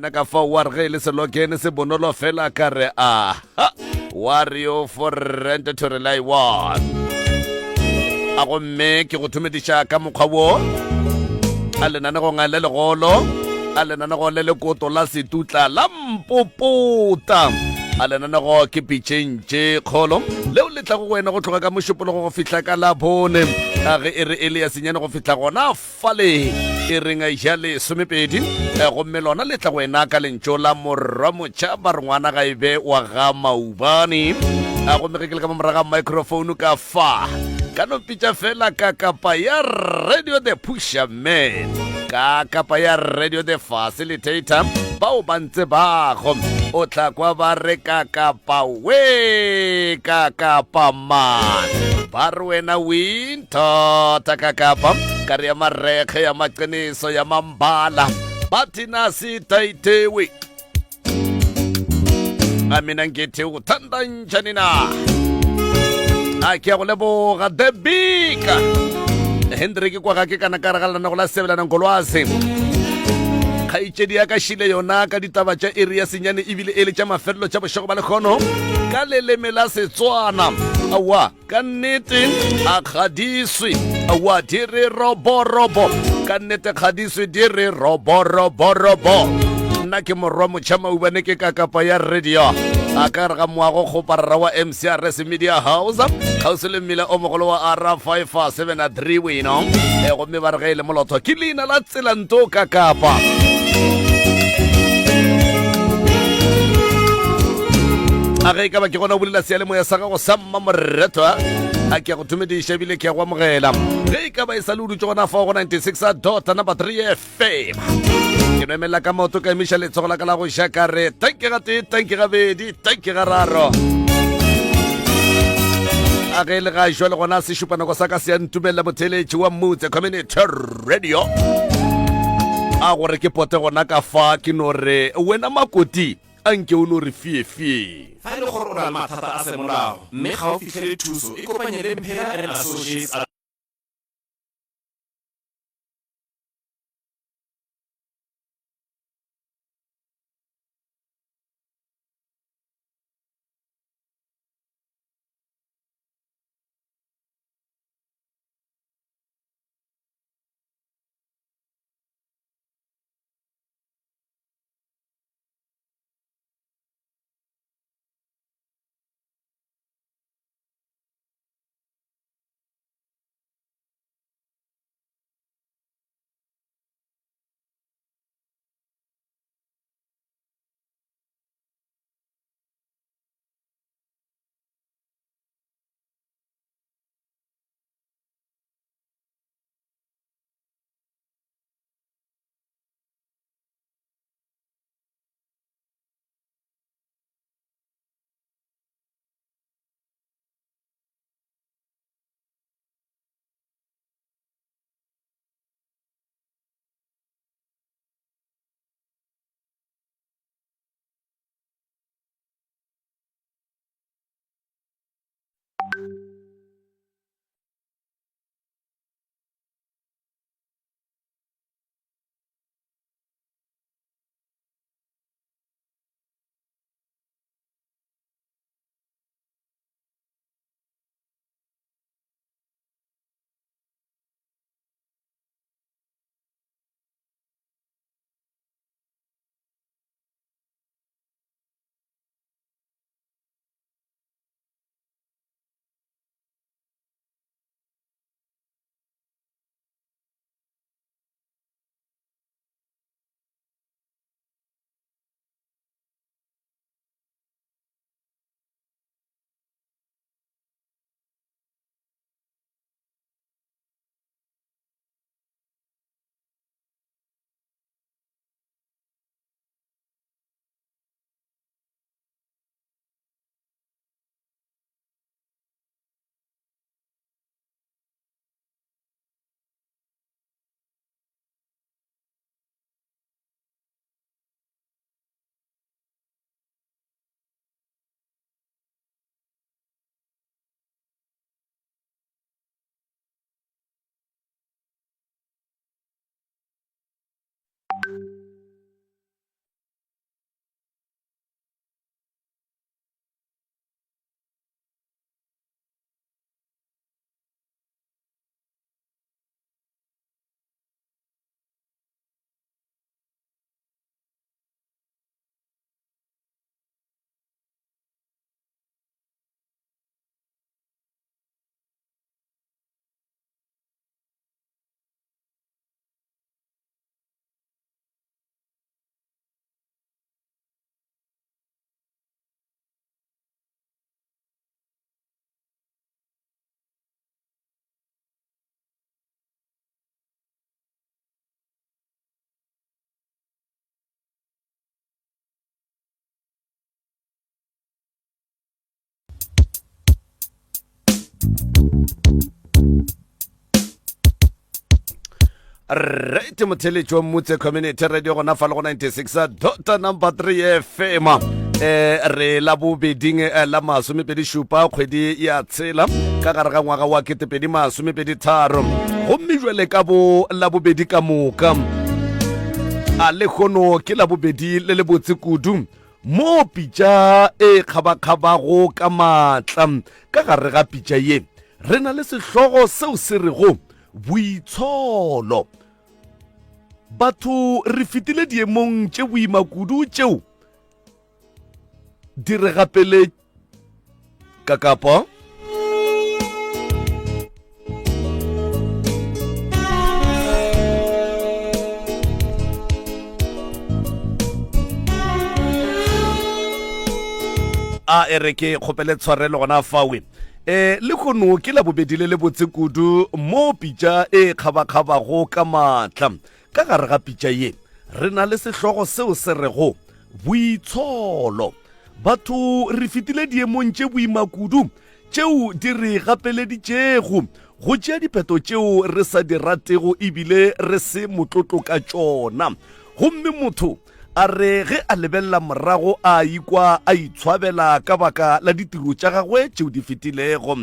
Tsena ka fao wa re ge e le selokene se bonolo fela ka re aha wario for rent to rely one. A gomme ke go thomediša ka mokgwa wo a lenanegong le legolo a lenanego le lekoto la setutla la mpopota a lenanego ke pitšeng tše kgolo leo le tlago go wena go tloga ka mošupologo go fihla ka labone a ge e re e le ya senyane go fihla gona fale e reng ya lesomepedi eh, gomme lona le tla go ena ka lentšo la morwa motšha ba re ngwana ga e be wa ga maubane a gomme ge ke le ka mo moraga microphone ka fa ka no pitša fela ka kapa ya radio the pusher man ka kapa ya radio the facilitator bao ba ntse bago o tla kwa ba re ka kapa we ka kapa man ba re wena win thata ka kapa ka re ya marekge ya maqiniso ya mambala bathi nasi itaitewe a mina ngithi uthanda njani na a ke ya go leboga the big hendrik kwa ga ke kana ka re ga lenanego la sebelana ngolwazi kgaetšedi ya ka šile yona ka ditaba tša iri ya senyane ebile e le tša mafelelo tša bošego ba lekgono ka leleme la setswana aowa Ka nnete a kgadiswe wa di re roborobo ka nnete kgadiswe di re roboroborobo nna ke morwa motšha maubane ke ka kapa ya radio a ka re ga moago kgoparara wa mcrs media house kgauswi le mmila o mogolo wa r 573 weno e gomme ba re ge e le molotho ke leina la tselanto ka kapa a ge e ka ba ke gona o bolela seyalemoya sa gago sa mmamoretwa a ke ya go thomediša ebile ke ya go amogela ge e ka ba e sa le o dutse gona fao go 96 dot number 3 fm ke no emelela ka maoto ka emiša letsogo la ka la go ja ka re tanke ga tee tanke gabedi tanke ga raro a ge le ga jwa le gona sešupanako sa ka se ya ntumelela motheletši wa motse community radio a gore ke pote gona ka fa ke no re wena makoti Anke o no re fie-fie. Fa e le gore o na le mathata a semolao mme ga o fihlele thuso, ikopanye le Mphela and Associates. Right motheletši wa Mmutse Community Radio gona fa le go 96 dot number 3 FM eh re la bobeding eh, la masomepedi šupa kgwedi ya tshela ka gare ga ngwaga wa ketepedi masomepedi tharo gomme jwale ka bo la bobedi ka moka a lekgono ke la bobedi le le botse kudu mo pitša e kgabakgabago ka maatla ka gare ga pitša ye re na le sehlogo seo se rego Boitsholo. Batho re fetile diemong tše boima kudu tšeo di re gapele ka kapa. A e re ke kgopele tshwarelo gona fawe. E, lehono ke Labobedi le lebotse kudu moo pitša e kgabakgabago ka maatla. Ka gare ga pitša ye re na le sehlogo seo se rego Boitsholo. Batho re fetile diemong tše boima kudu tšeo di re gapeleditšego go tšea diphetho tšeo re sa di ratego ebile re se motlotlo ka tšona. Gomme motho A re ge a lebelela morago a ikwa a itshwabela ka baka la ditiro tša gagwe tšeo di fetilego.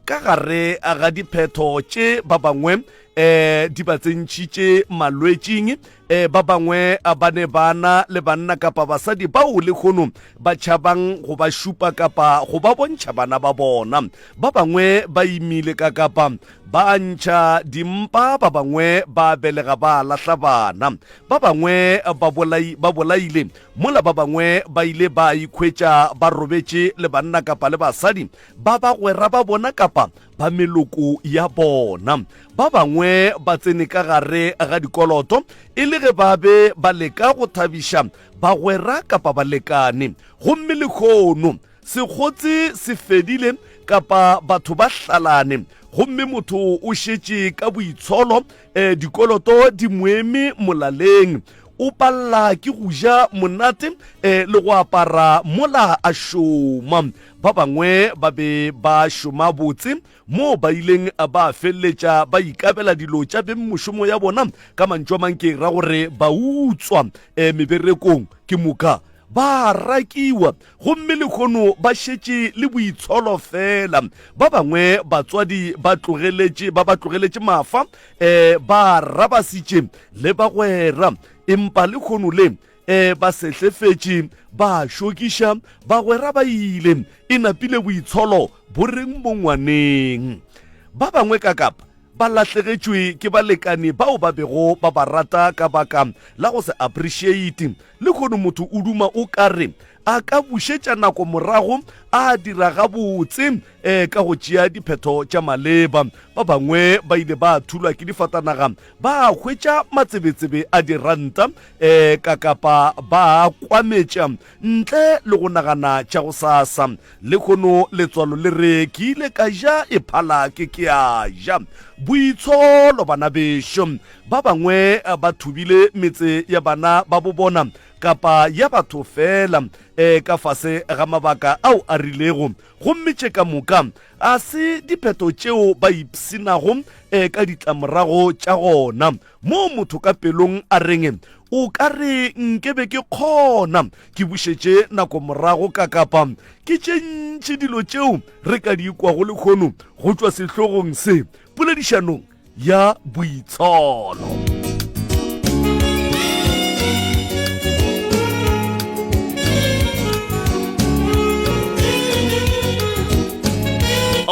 Ka gare ga diphetho tše ba bangwe um di ba tsentšhitše malwetšing, um ba bangwe ba ne ba na le banna kapa basadi bao lehono ba tšhabang go ba šupa kapa go ba bontšha bana ba bona. Ba bangwe ba imile ka kapa ba ntšha dimpa, ba bangwe ba belega ba lahla bana. Ba bangwe ba bolai, ba bolaile, mola ba bangwe ba ile ba ikhwetša ba robetše le banna kapa le basadi ba bagwera ba bona kapa ba meloko ya bona. Ba bangwe ba tsene ka gare ga dikoloto e le ge ba be ba leka go thabiša bagwera kapa balekane. Gomme lehono Sekgotse se fedile kapa batho ba hlalane gomme motho o šetše ka boitsholo, eh, dikoloto di moeme molaleng. O palela ke go ja monate eh, le go apara mola a šoma. Ba bangwe ba be ba šoma botse moo ba ileng ba feleletša ba ikabela dilo tša beng mošomo ya bona. Ka mantšu a mang ke ra gore ba utswa eh, meberekong ke moka ba rakiwa gomme lehono ba šetše le boitsholo fela. Ba bangwe batswadi ba tlogeletše ba ba tlogeletše mafa um ba rabasitše le bagwera, empa lehono le um ba sehlefetše ba šokiša bagwera ba ile e napile boitsholo bo reng mo ngwaneng. Ba bangwe ka kapa ba lahlegetšwe ke balekane bao ba bego ba ba rata ka baka la go se appreciate. Lehono motho o duma o ka re a ka bušetša nako morago a dira gabotse um ka go tšea diphetho tša maleba. Ba bangwe ba ile ba thulwa ke difatanaga ba hwetša matsebetsebe a diranta um ka kapa ba kwametša ntle le go nagana tša go sasa. Lehono letswalo le re ke ile ka ja e phala ke ke a ja. Boitsholo bana bešo. Ba bangwe ba thubile metse ya bana ba bo bona kapa ya batho fela e ka fase ga mabaka ao a rilego. Gomme tše ka moka a se diphetho tšeo ba ipshinago e ka ditlamorago tša gona. Moo motho ka pelong a reng, O ka re nke be ke kgona ke bušetše nako morago ka kapa ke tše ntši dilo tšeo re ka di kwago lehono go tšwa sehlogong se poledišanong ya boitsholo.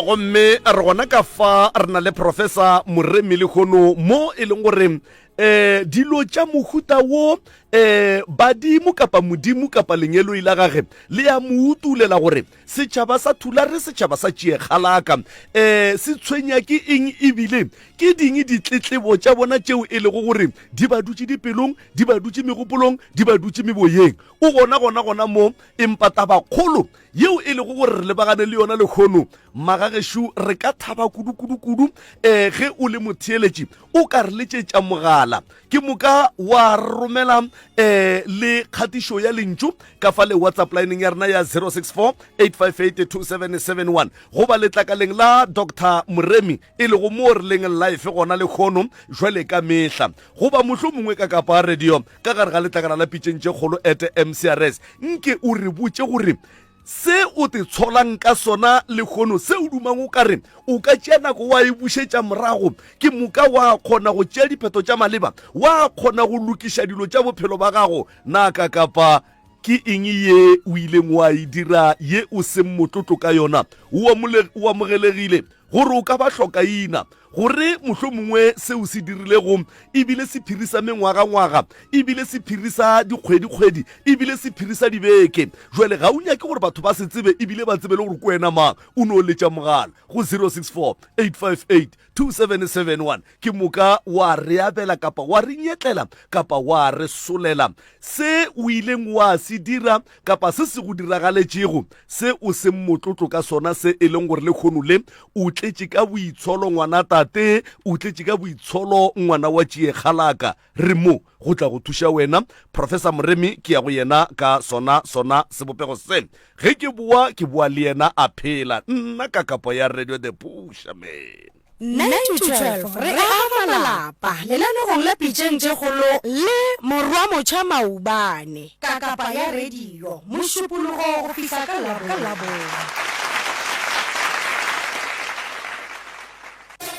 Gomme re gona ka fa re na le Professor Moremi lehono mo e leng gore eh dilo tša mohuta wo eh badimo kapa modimo kapa lengeloi la gage le ya mo utulela gore setšhaba sa Thulare setšhaba sa Tšiekgalaka eh se tshwenya ke eng ebile ke ding ditletlebo tša bona tšeo e lego gore di ba dutše dipelong di ba dutše megopolong di ba dutše meboyeng o gona gona gona mo empa tabakgolo yeo e lego gore re lebagane le yona lehono magagešo re ka thaba kudu-kudu-kudu um ge o le motheeletši o ka re letšetša mogala. mogala ke moka wa romela um le kgatišo ya lentšu ka fa le whatsapp lineng ya rena ya 064 858 2771 goba letlakaleng la dr moremi e lego mo re leng life gona lekgono jwale ka mehla goba mohlo mongwe ka kapa radio ka gare ga letlakala la pitšeng tše kgolo at mcrs nke o re botše gore Se o te tsholang ka sona lehono, se o dumang o ka re o ka tšea nako wa e bušetša morago, ke moka wa kgona go tšea diphetho tša maleba, wa kgona go lokiša dilo tša bophelo ba gago. Na ka kapa ke eng ye o ileng wa e dira ye o seng motlotlo ka yona? O amogelegile gore o ka ba hlokaina, gore mohlomongwe se o se dirilego e bile sephiri sa mengwagangwaga, e bile sephiri sa dikgwedikgwedi, e bile sephiri sa dibeke. Jwale ga o nyake gore batho ba se tsebe e bile ba tsebe le gore ke wena mang. O no letša mogala go 064 858 2771 ke moka wa re abela kapa wa re nyetlela kapa wa re solela se o ileng wa se dira kapa se se go diragaletšego, se o seng motlotlo ka sona, se e leng gore lehono le o tletše ka boitsholo ngwana tate, o tletše ka boitsholo ngwana wa tšiekgalaka. Re mo go tla go thuša wena. Professor Moremi ke ya go yena ka sona sona sebopego se. Ge ke boa, ke boa le yena a phela. Nna ka kapo ya Radio The Pusherman. 9 to 12 re aga malapa lenanegong la Pitšeng tše Kgolo le Morwa Motšha Maubane ka kapa ya radio Mošupologo go fihla ka Labone.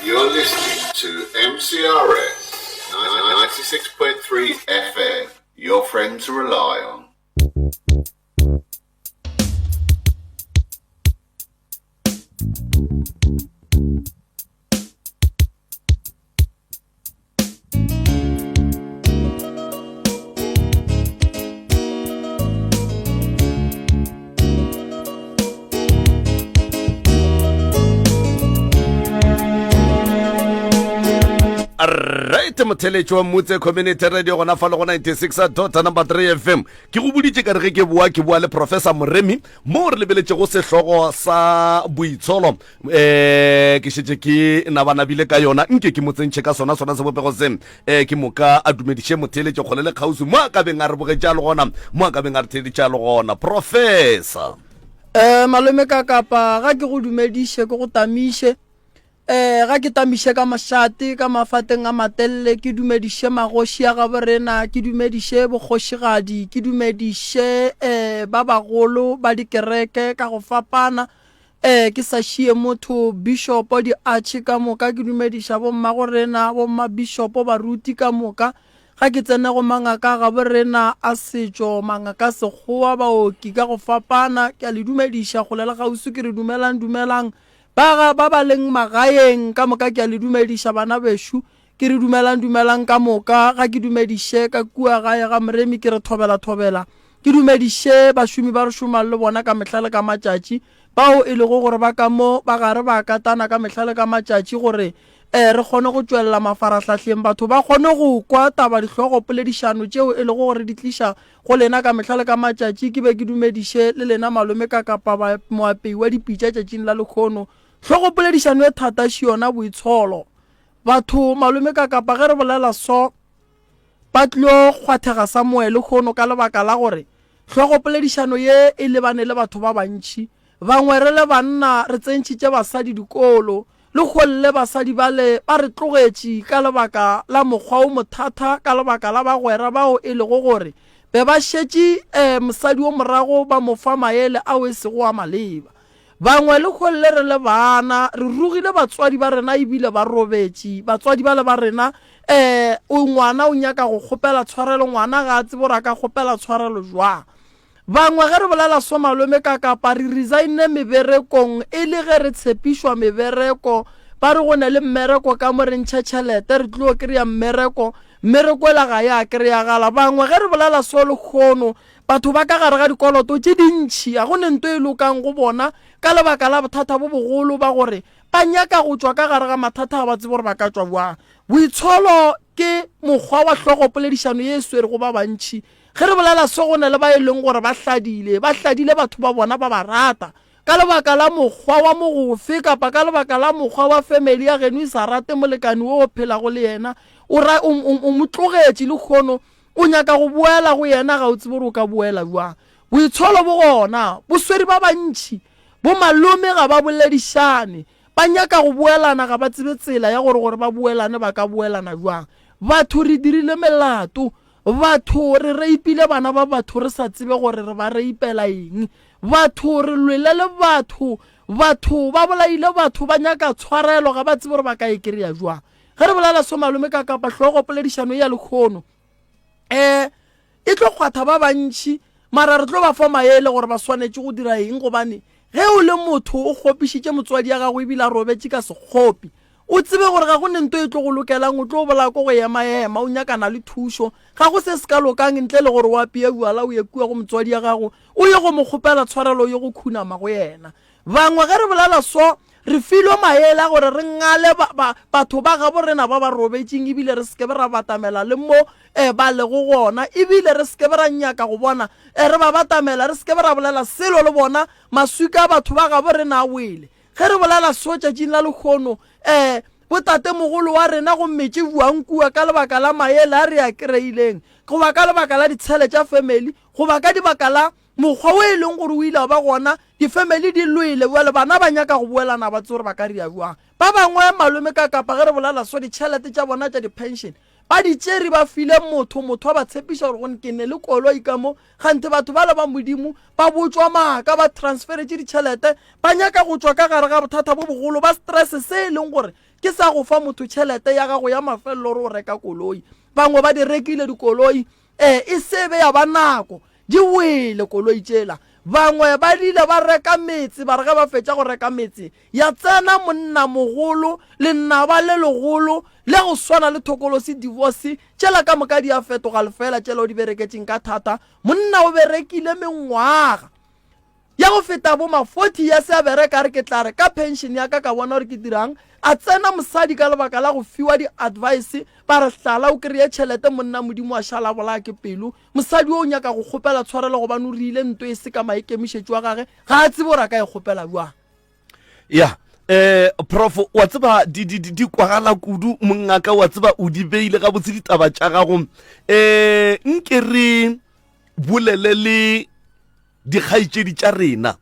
You're listening to MCRS 96.3 FM, your friend to rely on. Right motheletši wa Mmutse Community Radio gona fa le go 96 dot number 3 FM ke go boditše ka re ge ke boa ke boa le Professor Moremi Mo re lebeletšego sehlogo sa boitsholo um ke šetše ke nabanabile ka yona nke ke mo tsentšhe ka sona sona sebopego se um ke moka a dumediše motheeletše kgole le kgauswi mo a ka beng a re bogetše a le gona mo a ka beng a re theeditše a le gona professor um malome ka kapa ga ke go dumediše ke go tamiše Ee, ga ke tamiše ka mošate, ka mafateng a matelele, ke dumediše magoši a gaborena, ke dumediše bokgošigadi, ke dumediše um ba bagolo ba dikereke ka go fapana, um ke sa šie motho, bishopo, diatšhe ka moka, ke dumediša bommagorena, bommabišopo, baruti ka moka. Ga ke tsene go mangaka a gaborena a setšo, mangaka a sekgowa, baoki ka go fapana, ke a le dumediša kgole le kgauswi, ke re dumelang, dumelang. Ba ga ba ba leng magaeng ka moka ke a le dumediša bana bešo, ke re dumelang dumelang ka moka, ga ke dumediše ka kua gae ga Moremi ke re thobela thobela, ke dumediše bašomi ba re šomang le bona ka mehla le ka matšatši, bao e lego gore ba ka mo ba gare ba katana ka mehla le ka matšatši gore eh re kgone go tšwelela mafarahlahleng batho ba kgone go kwa taba dihlogo poledišano tšeo e lego gore di tliša Go lena ka mehla le ka matšatši ke be ke dumediše le lena malome ka kapa ba moapei wa dipitša tšatšing la lekhono. Hlogopoledišano e thata še yona boitsholo. Batho malome ka kapa ge re bolela so ba tlio kgwathega sa moe lekhono ka lebaka la gore hlogopoledišano ye e lebane le batho ba bantši. Bangwe re le banna re tsentšhitše basadi dikolo, Lehono le basadi bale ba re tlogetše ka lebaka la mokgwa wo mothata, ka lebaka la bagwera bao e lego gore be ba šetše mosadi wo morago ba mo fa maele ao e sego a maleba. Bangwe lehono le re le bana re rugile batswadi ba rena ebile ba robetše, batswadi bale ba rena um ngwana o nyaka go kgopela tshwarelo, ngwana ga a tsebe gore a ka kgopela tshwarelo jwang. Bangwe ge re bolela so malome ka kapa re resigne meberekong e le ge re tshepišwa mebereko ba re go ne le mmereko ka mo re ntšhe tšhelete re tlo kry-a mmereko mmereko ela ga ya kry-agala bangwe ge re bolela so lekgono batho ba ka gare ga dikoloto tše dintšhi ga go ne nto e lokang go bona ka lebaka la bothata bo bogolo ba gore ba nyaka go tšwa ka gare ga mathata ga ba tsebe gore ba ka tšwa bjang boitsholo ke mokgwa wa hlogopoledišano ye e swerego ba bantšhi Ge re bolela so go na le ba e leng gore ba hladile, ba hladile batho ba bona ba ba rata ka lebaka la mokgwa wa mogofe kapa ka lebaka la mokgwa wa family ya geno e sa rate molekane wo o phelago le yena. O ra, o, o, o mo tlogetše lehono, o nyaka go boela go yena, ga o tsebe gore o ka boela bjang. Boitsholo bo gona, bo swere ba bantši. Bomalome ga ba boledišane, ba nyaka go boelana, ga ba tsebe tsela ya gore gore ba boelane ba ka boelana bjang. Batho re dirile melato, batho re reipile bana ba batho re sa tsebe gore re ba reipela eng. Batho re lwele le batho, batho ba bolaile batho ba nyaka tshwarelo ga ba tsebe gore ba ka e kry-a bjang. Ge re bolela so malome ka kapa hlogo poledišano ya lehono um e tlo kgwatha ba bantši mara re tlo ba fa maele gore ba swanetše go dira eng gobane ge o le motho o kgopišitše motswadi ya gago ebile a robetše ka sekgopi o tsebe gore ga go ne nto e tlo go lokelang o tlo bolaya ko go emaema o nyakana le thušo ga go se se ka lokang ntle le gore o apeye bjala o ye kua go motswadi ya gago o ye go mo kgopela tshwarelo o ye go khunama go yena Bangwe ge re bolela so, re filwe maele a gore re ngale ba, ba, batho ba gabo rena ba ba robetšeng ebile re se ke be ra batamela le mo eh, ba lego gona, ebile re se ke be ra nyaka go bona eh, re ba batamela, re se ke be ra bolela selo le bona, maswika a batho ba gabo rena a wele. Ge re bolela so tšatšing la lehono, eh, botatemogolo wa rena go metše bjang kua ka lebaka la maele a re a kreileng, goba ka lebaka la ditshele tša family, goba ka dibaka la Mokgwa wo e leng gore o ile wa ba gona, difemeli di lwele, bjale bana ba nyaka go boelana ba tsebe gore ba ka ria bjang. Ba bangwe malome ka kapa ge re bolela so ditšhelete tša bona tša di-pension ba di tšere ba file motho, motho a ba tshepiša gore gone ke ne le koloi ka mo, kganthe batho bale ba Modimo ba botšwa maaka, ba transferetše ditšhelete, ba nyaka go tšwa ka gare ga bothata bo bogolo ba stress se e leng gore ke sa go fa motho tšhelete ya gago ya mafelelo gore o reka koloi. Bangwe ba di rekile dikoloi, ee e se be ya ba nako Di wele koloi tšela. Bangwe ba ile ba reka metse, ba re ge ba fetša go reka metse, ya tsena monnamogolo, lenaba le legolo, le go swana le thokolosi, divorce, tšela ka moka di a fetoga lefeela tšela o di bereketšeng ka thata. Monna o berekile mengwaga ya go feta bo ma 40 years a bereka, a re ke tla re ka pension ya ka ka bona gore ke dirang. A tsena mosadi ka lebaka la go fiwa di-advice, ba re hlala o kry-e tšhelete, monna Modimo a šala a bolaya ke pelo. Mosadi yo o nyaka go kgopela tshwarelo gobane o rile nto e se ka maikemišetšo a gage, ga a tsebe gore a ka e kgopela bjang. Ya, eh, Prof, wa tseba di, di, di, di kwagala kudu, mongaka, wa tseba o di beile gabotse ditaba tša gago. Eh, nke re bolele le dikgaetšedi tša rena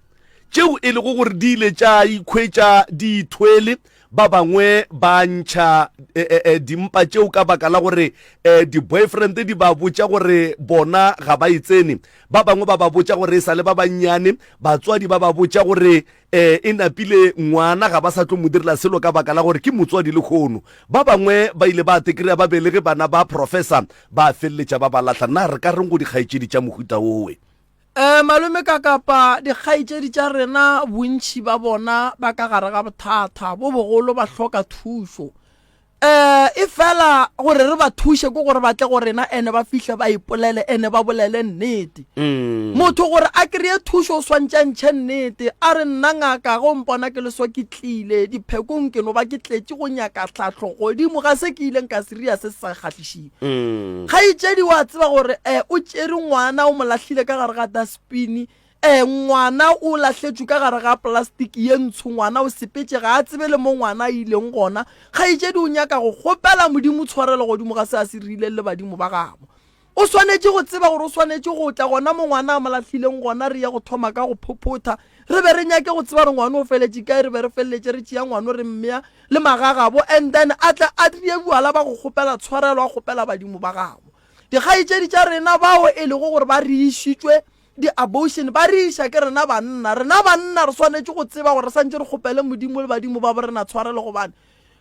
tšeo e lego gore di ile tša ikhwetša di ithwele, ba bangwe ba ntšha e, e, e, dimpa tšeo ka baka la gore e, di-boyfriend di ba botša gore bona ga ba e tsene, ba bangwe ba ba botša gore e sa le ba bannyane, batswadi ba ba botša gore e, e napile ngwana ga ba sa tlo mo direla selo ka baka la gore ke motswadi lehono. Ba bangwe ba ile ba tekrea ba belege bana ba professor ba feleletša ba ba lahla. Na re ka reng go dikgaetšedi tša mohuta owe? Ee, malome ka kapa dikgaetšedi tša rena bontši ba bona ba ka gare ga bothata bo bogolo ba hloka thušo. Um efela gore re ba thuše ke gore ba tle go rena ene ba fihle ba ipolele ene ba bolele nnete. Motho gore a kry-e thušo o swantše a ntšhe nnete a re nna ngaka ge o mpona ke le so ke tlile diphekong ke no ba ke tletše go nyaka tlhahlo godimo ga se ke ileng ka se ria se se sa kgahlišeng. Kgaetšedi wa tseba gore eh, o tšere ngwana o mo lahlile ka gare ga dustbin, eh, ngwana o lahletšwe ka gare ga plastic ye ntsho, ngwana o sepetše ga a tsebe le mo ngwana a ileng gona. Kgaetšedi o nyaka go kgopela Modimo tshwarelo godimo ga se a se rileng le badimo ba gabo. O swanetše go tseba gore o swanetše go tla gona mo ngwana a mo lahlileng gona, re ye go thoma ka go phophotha, re be re nyake go tseba gore ngwana o feletše kae, re be re feleletše re tšea ngwano re mmea le magagabo and then a tle a tlie bjala ba go kgopela tshwarelo, a kgopela badimo ba gabo. Dikgaetšedi tša rena bao e lego gore ba re išitšwe di-abortion, ba re iša ke rena banna. Rena banna re swanetše go tseba gore re santše re kgopele Modimo le badimo ba bo rena tshwarelo gobane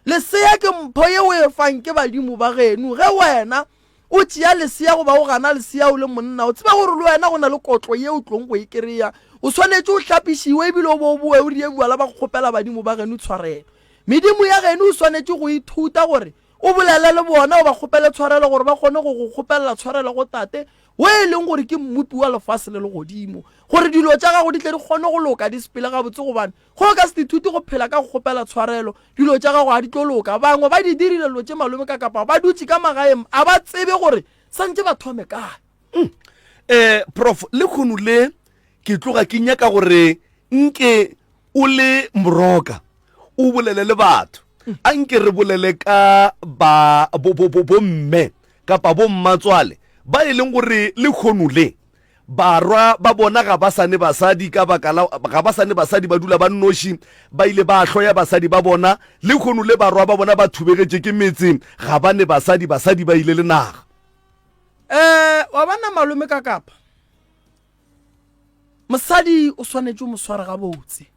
lesea ke mpho ye o e fang ke badimo ba geno. Ge wena O tšea lesea goba o gana lesea o le monna, o tseba gore le wena go na le kotlo ye o tlong go e kry-a. O swanetše o hlapišiwe ebile o be o boe o rie bjala ba go kgopela badimo ba geno tshwarelo. Medimo ya geno o swanetše go ithuta gore o bolele le bona o ba kgopele tshwarelo gore ba kgone go go kgopelela tshwarelo go Tate wo e leng gore ke Mmopi wa lefase le legodimo gore dilo tša gago di tle di kgone go loka di sepele gabotse gobane Ge o ka se ithute go phela ka go kgopela tshwarelo, dilo tša gago ga di tlo loka. Bangwe ba di dirile dilo tše malome ka kapa ba dutše ka magaeng a ba tsebe gore santše ba thome kae. Mm. Eh, Prof, lekgono le ke tloga ke nyaka gore nke o le moroka o bolele le batho. A nke re bolele ka ba bo bo bo bomme kapa bommatswale ba e leng gore lehono le barwa ba bona ga ba sa ne basadi ka baka la ga ba sa ne basadi ba dula ba nnoši ba ile ba hloya basadi ba bona lehono le barwa ba bona ba thubegetše ke metse ga ba ne basadi basadi ba ile le naga. Eh wa bona malome ka kapa mosadi o swanetše o mo sware gabotse.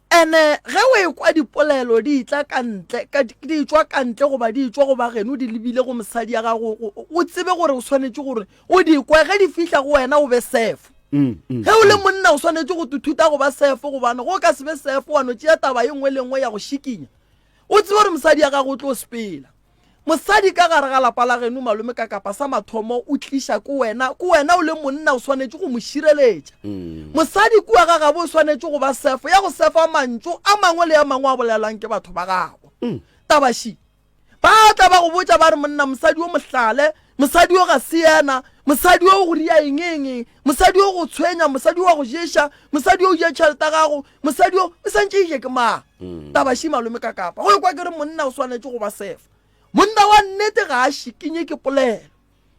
Ene ge o ekwa dipolelo di etla ka ntle, ka, di etšwa ka ntle goba di etšwa go ba geno di lebile go mosadi ya gago, o tsebe gore o swanetše gore o di kwe ge di fihla go wena o be sefo. Ge o le monna o swanetše go tuthuta go ba sefo gobane go ka se be sefo wa no tšea taba ye nngwe le nngwe ya go šikinya. O tsebe gore mosadi ya gago o tlo sepela. Mosadi ka gare ga lapa la geno malome ka kapa sa mathomo o tliša ko wena, ko wena o le monna o swanetše go mo šireletša. Mosadi kua ga gabo o swanetše go ba sefo ya go sefa mantšu a mangwe le a mangwe a bolelwang ke batho ba gabo. Taba še, ba tla ba go botša ba re monna mosadi o mohlale, mosadi o ga se yena, mosadi o go ria eng eng eng, mosadi o go tshwenya, mosadi o wa go ješa, mosadi o ja tšhelete ya gago, mosadi yo o santše e je ke mang mm. taba shi malome ka kapa go ekwa ke re monna o swanetše go ba sefa monna wa nnete ga a šikinye ke polelo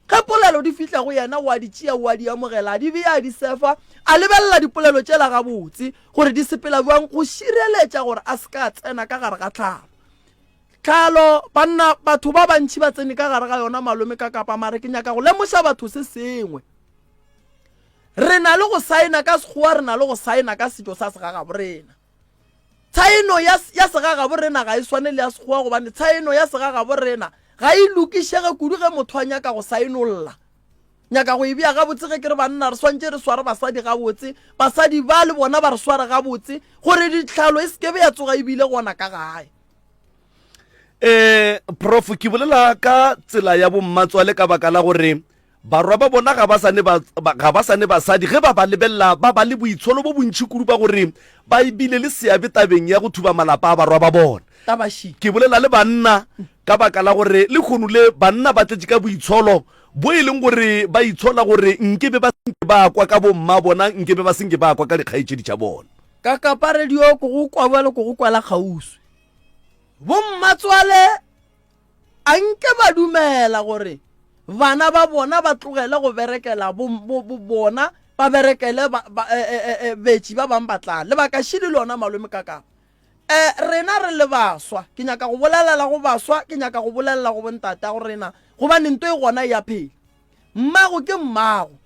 ge polelo di fihla go yena o a di tšea o a di amogela a di beya a di sefa a lebelela dipolelo tšela gabotse gore di sepela bjang go šireletša gore a se ka tsena ka gare ga tlhalo tlhalo banna batho ba bantšhi ba tsene ka gare ga yona malome ka kapa mare ke nyaka go lemoša batho se sengwe Re na le go saena ka Sekgowa, re na le go saena ka setšo sa segagaborena. Tshaeno ya, ya segagaborena ga e swane le ya Sekgowa gobane tshaeno ya segagaborena ga e lokišege kudu ge motho a nyaka go saenolla. Nyaka go e bea gabotse ge ke re banna re swantše re sware basadi gabotse, basadi ba le bona ba re sware gabotse gore ditlhalo e se ke be ya tsoga e bile gona ka gae. Eh, Prof, ke bolela ka tsela ya bommatswale ka baka la gore Barwa ba bona ga ba sa ne ba, ga ba sa ne basadi. Ge ba ba lebelela, ba ba le boitsholo bo bontši kudu ba gore ba bile le seabe tabeng ya go thuba malapa a barwa ba bona. Taba še. Ke bolela le banna ka baka la gore lehono le banna ba tletše ka boitsholo bo e leng gore ba itshola gore nke be ba se nke ba kwa ka bomma bona, nke be ba se nke ba kwa ka dikgaetšedi tša bona. Ka kapa radio ko go kwa bjalo ko go kwela kgauswi. Bommatswale A nke ba dumela gore bana ba bona ba tlogele go berekela bo, bo, bo bona, ba berekele ba, ba, e, e, e, e, betši ba bang ba tla. Lebaka šidi lona malome kakapa. E, rena re le baswa, ke nyaka go bolelela go baswa, ke nyaka go bolelela go bontatago rena, gobane nto e gona e a phela. Mmago ke mmago.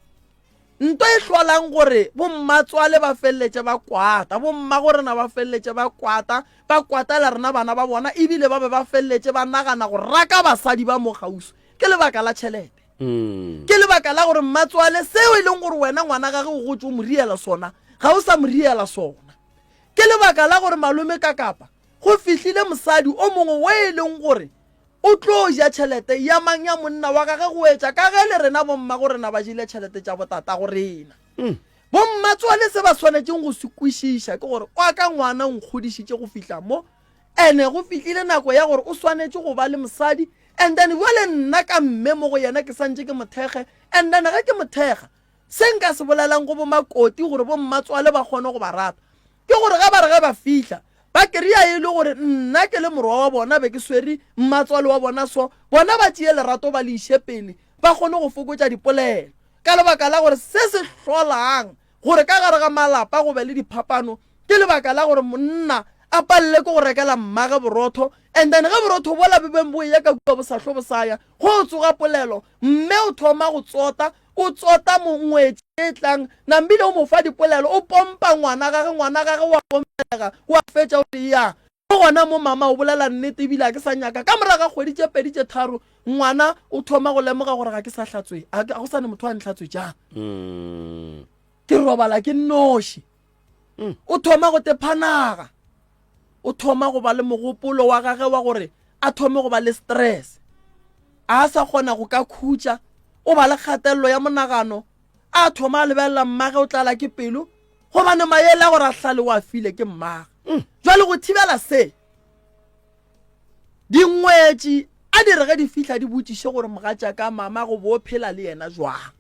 Nto e hlolang gore bommatswale ba feleletše ba kwata, bommagorena ba feleletše ba kwata, ba kwatela rena bana ba bona, ebile ba be ba feleletše ba nagana go raka basadi ba mo kgauswi, ke lebaka la tšhelete. Ke lebaka la gore mmatswale seo e leng gore wena ngwana gage o gotše o mo riela sona, ga o sa mo riela sona. Ke lebaka la gore malome Kakapa go fihlile mosadi o mongwe wo e leng gore O tlo ja tšhelete ya mang ya monna wa gage go etša ka ge le rena bommagorena ba jele tšhelete tša botatagorena. Bommatswale se ba swanetšeng go se kwešiša ke gore wa ka ngwana o nkgodišitše go fihla mo, ene go fihlile nako ya gore o swanetše go ba le mosadi and then bjale nna ka mme mo go yena ke santše ke mo thekge and then ge ke mo thekga Se nka se bolelang go bomakoti gore bommatswale ba kgone go ba rata ke gore ge ba re ge ba fihla ba kry-a e le gore nna ke le morwa wa bona be ke swere mmatswale wa bona so bona ba tšee lerato ba le iše pele ba kgone go fokotša dipolelo ka lebaka la gore se se hlolang gore ka gare ga malapa go be le diphapano ke lebaka la gore monna a palele ke go rekela mmage borotho and then ge borotho bola be beng bo eya ka kua bo sa hlo bo sa ya go tsoga polelo mme o thoma go tsota O tsota mongwetši e tlang, nambile o mo fa dipolelo, o pompa ngwana gage, ngwana gage wa pompelega, wa fetša o re ya. Mo gona mo mama o bolela nnete ebile ga ke sa nyaka. Ka morago ga kgwedi tše pedi tše tharo, ngwana o thoma go lemoga gore ga ke sa hlatswe, ga go sa ne motho a ntlhatswetšang. Ke robala ke nnoši. O thoma go tephanaga. O thoma go ba le mogopolo wa gage wa gore a thome go ba le stress. A sa kgona go ka khutša, o ba le kgatelelo ya monagano, a thoma a lebelela mmage o tlala ke pelo gobane maele a gore a hlale o a file ke mmage. Jwale go thibela se, dingwetši a di re ge di fihla di botšiše gore mogatšaka mama go bo phela le yena jwang.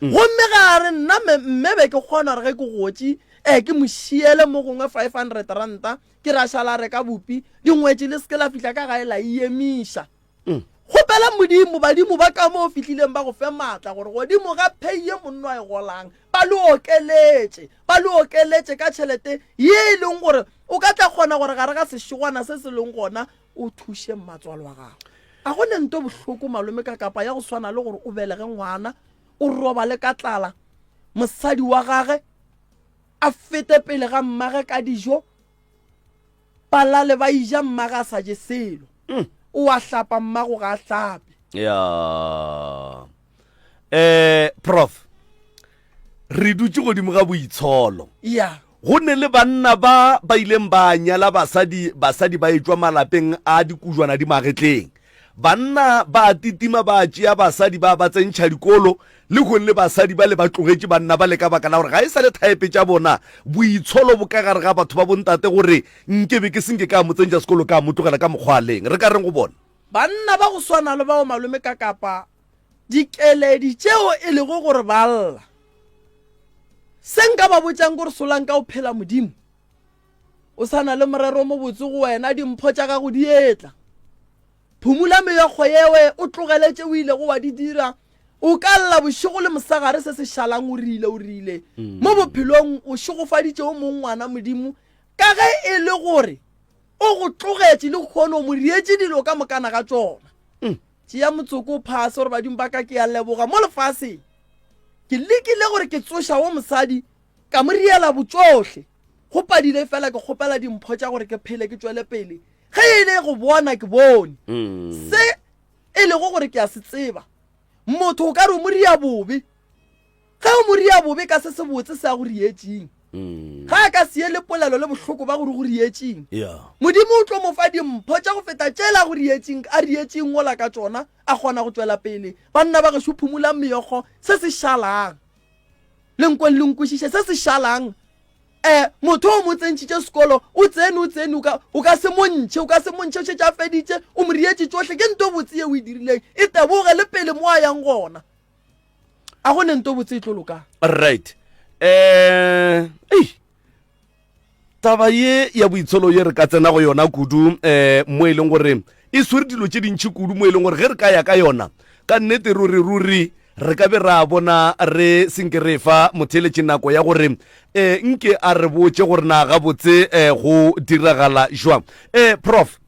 Gomme ga a re nna mme be ke kgona gore ge ke gotše. um ke mo šiele mo gongwe 500 ranta ke ra šala reka bupi dingwetši le seke la fihla ka gae la e emiša mm. Kgopela Modimo, badimo ba ka mo o fihlileng ba go fe maatla gore godimo ga pay ye monno a e golang, ba le okeletše, ba le okeletše ka tšhelete ye e leng gore o ka tla kgona gore gare ga sešegwana se se leng gona o thuše mmatswalo wa gago. A go ne nto bohloko malome ka kapa ya go swana le gore o belege ngwana, o robale ka tlala, mosadi wa gage a fete pele ga mmage ka dijo, Ba lale ba ija mmage a sa je selo. Mm. O a hlapa mmago ga a hlape. Ya. Eh prof. Re dutše godimo ga boitsholo. Ya. Go ne le banna ba ba ileng ba nyala basadi basadi ba etšwa malapeng a dikujwana di magetleng. Banna ba a titima ba tšea basadi ba ba tsentšha dikolo, lehono le basadi bale ba tlogetše banna bale ka baka la gore ga e sa le thaepe tša bona, boitsholo bo ka gare ga batho ba bontate gore nke be ke se nke ka mo tsentša sekolo ka mo tlogela ka mokgwa a leng. Re ka reng go bona? Banna ba go swana le bao malome ka kapa dikeledi tšeo e lego gore ba lla. Se nka ba botšang ke gore solanka o phela Modimo o sa na le morero o mobotse go wena, dimpho tša gago di etla. Phumula meokgo yewe o tlogele tše o ilego wa di dira. O ka lla bošego le mosegare se se šalang o rile o rile. Mm. Mo bophelong o šegofaditše o mong ngwana Modimo ka ge e le gore o go tlogetše le kgono o mo rietše dilo ka mokana ga tšona. Mm. Tšea motsoko o phase gore badimo ba ka ke ya leboga mo lefaseng. Ke lekile gore ke tsoša wo mosadi ka mo riela botšohle. Go padile fela ke kgopela dimpho tša gore ke phele ke tšwele pele. Ge e le go bona ke bone. Mm. Se e lego gore ke a se tseba. Motho o ka re o mo ria bobe. Ge o mo ria bobe ka se sebotse se a go rietšeng. Mm. Ga a ka se ye le polelo le bohloko ba gore go rietšeng. Yeah. Modimo o tlo mo fa dimpho tša go feta tšela go rietšeng a rietšeng ola ka tšona a kgona go tšwela pele. Banna ba gešo phumolang meokgo se se šalang. Le nkweng le nkwešiše se se šalang. Eh, motho o mo tsentšhitše sekolo, o tsene, o tsene, o ka, o ka se mo ntšhe, o ka se mo ntšhe, o šetše a feditše, o mo rietše tšohle, ke nto botse ye o e dirileng, e teboge le pele mo a yang gona. A go ne nto botse e tlo lokang. Right. Eh, ei. Taba ye ya boitsholo ye re ka tsena go yona kudu eh mo e leng gore e swere dilo tše dintši kudu mo e leng gore ge re ka ya ka yona ka nnete ruri ruri re ka be ra bona re senke re fa motheeletši nako ya gore eh nke a re botše gore na gabotse eh go diragala jwang. Eh prof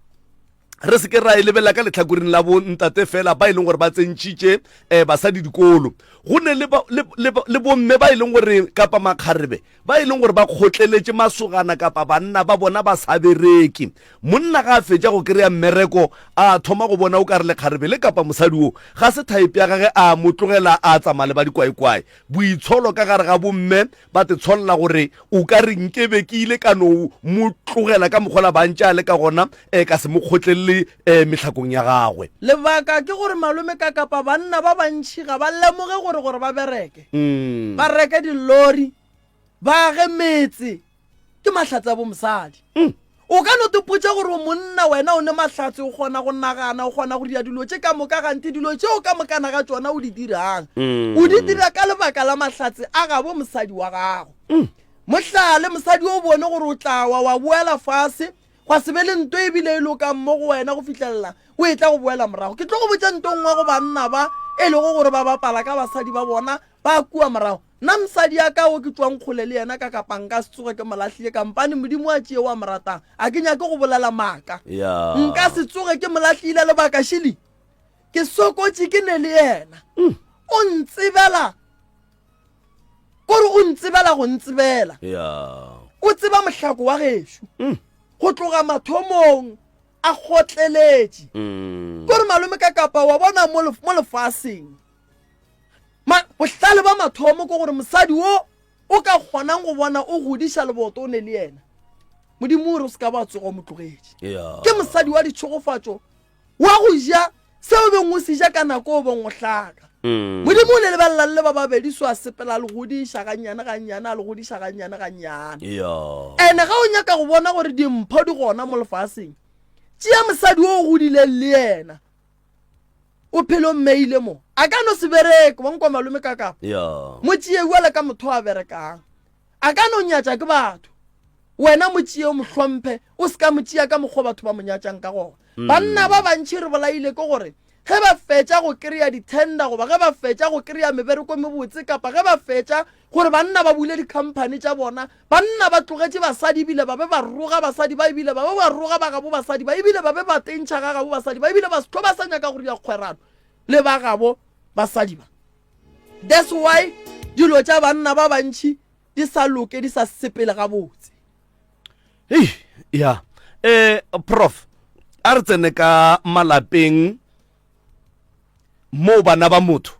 re se ke ra e lebelela ka lehlakoreng la bo ntate fela ba e leng gore ba tsentšhitše um basadi dikolo go ne le bomme ba e leng gore kapa makgarebe ba e leng gore ba kgotleletše masogana kapa banna ba bona ba sa bereke monna ga a fetša go kry-a mmereko a thoma go bona o ka re lekgarebe le kapa mosadi wo ga se type ya gage a mo tlogela a tsamaya le ba dikwaekwae boitsholo ka gare ga bomme ba te tsholla gore o ka re nkebe ke ile ka no mo tlogela ka mokgwa la bantše a le ka gona um ka se mo kgotlelele um mehlakong ya gagwe. Lebaka ke gore malome ka kapa banna ba bantši ga ba lemoge gore gore ba bereke, mm. ba reke dilori, ba age metse, ke mahlatse a bo mosadi. Mm. O ka no tepotša gore o monna wena o ne mahlatse o kgona go nagana o kgona go dira dilo tše ka moka ganthe dilo tšeo ka mokana ga tšona o di dirang mm. o di dira ka lebaka la mahlatse a gabo mosadi wa gago mm. mohlale mosadi o bone gore o tla wa wa boela fase gwa se be le nto ebile e lokang mo go wena go fihlelela o e tla go boela morago ke tlo go botša nto nngwe go banna ba e lego gore ba bapala ka basadi ba bona ba kua morago Nna mosadi ya ka wo ke tšwang kgole le yena ka kapa nka se tsoge ke mo lahlile kampane Modimo a tšee wa mo ratang. A ke nyake go bolela maaka. Yeah. Nka se tsoge ke mo lahlile lebaka šili. Ke sokotše ke ne le yena. Mm. O ntsebela kore o ntsebela go ntsebela. Yeah. O tseba mohlako wa gešo. Mm. Go tloga mathomong a kgotleletše. Mm. Kore malome ka kapa wa bona mo lefaseng. Ma, bohlale ba mathomo ke gore mosadi wo o ka kgonang go bona o godiša leboto o ne le yena. Modimo o re o se ka ba tsoga o mo tlogetše. Yeah. Ke mosadi wa ditšhegofatšo wa go ja se o beng o se ja ka nako o beng o hlaka. Mm. Modimo o le lebelela le ba babedi so a sepela a le godiša gannyane gannyane a le godiša gannyane gannyane. Yeah. Ene ga o nyaka go bona gore dimpho di gona mo lefaseng, tšea mosadi o o godileng le yena. O phele o mmeile mo. A ka no se bereke, wa nkwa malome ka kapa. Yeah. Mo tšee bjale ka motho a berekang. A ka no nyatša ke batho. Wena mo tšee o mo hlomphe, o se ka mo tšea ka mokgwa batho ba mo nyatšang ka gona. Mm. Banna ba bantši re bolaile ke gore ge ba fetša go kry-a di-tender goba ge ba fetša go kry-a mebereko mebotse kapa ge ba fetša gore banna ba bule di-company tša bona, banna ba tlogetše basadi ebile ba be ba roga basadi ba ebile ba be ba roga ba gabo basadi ba ebile ba be ba tentšha ga gabo basadi ba ebile ba se tlo ba sa nyaka go dira kgwerano le ba gabo basadi ba. That's why dilo tša banna ba bantši di sa loke di sa sepele gabotse. Hei, ya eh prof a re tsene ka malapeng moo bana ba motho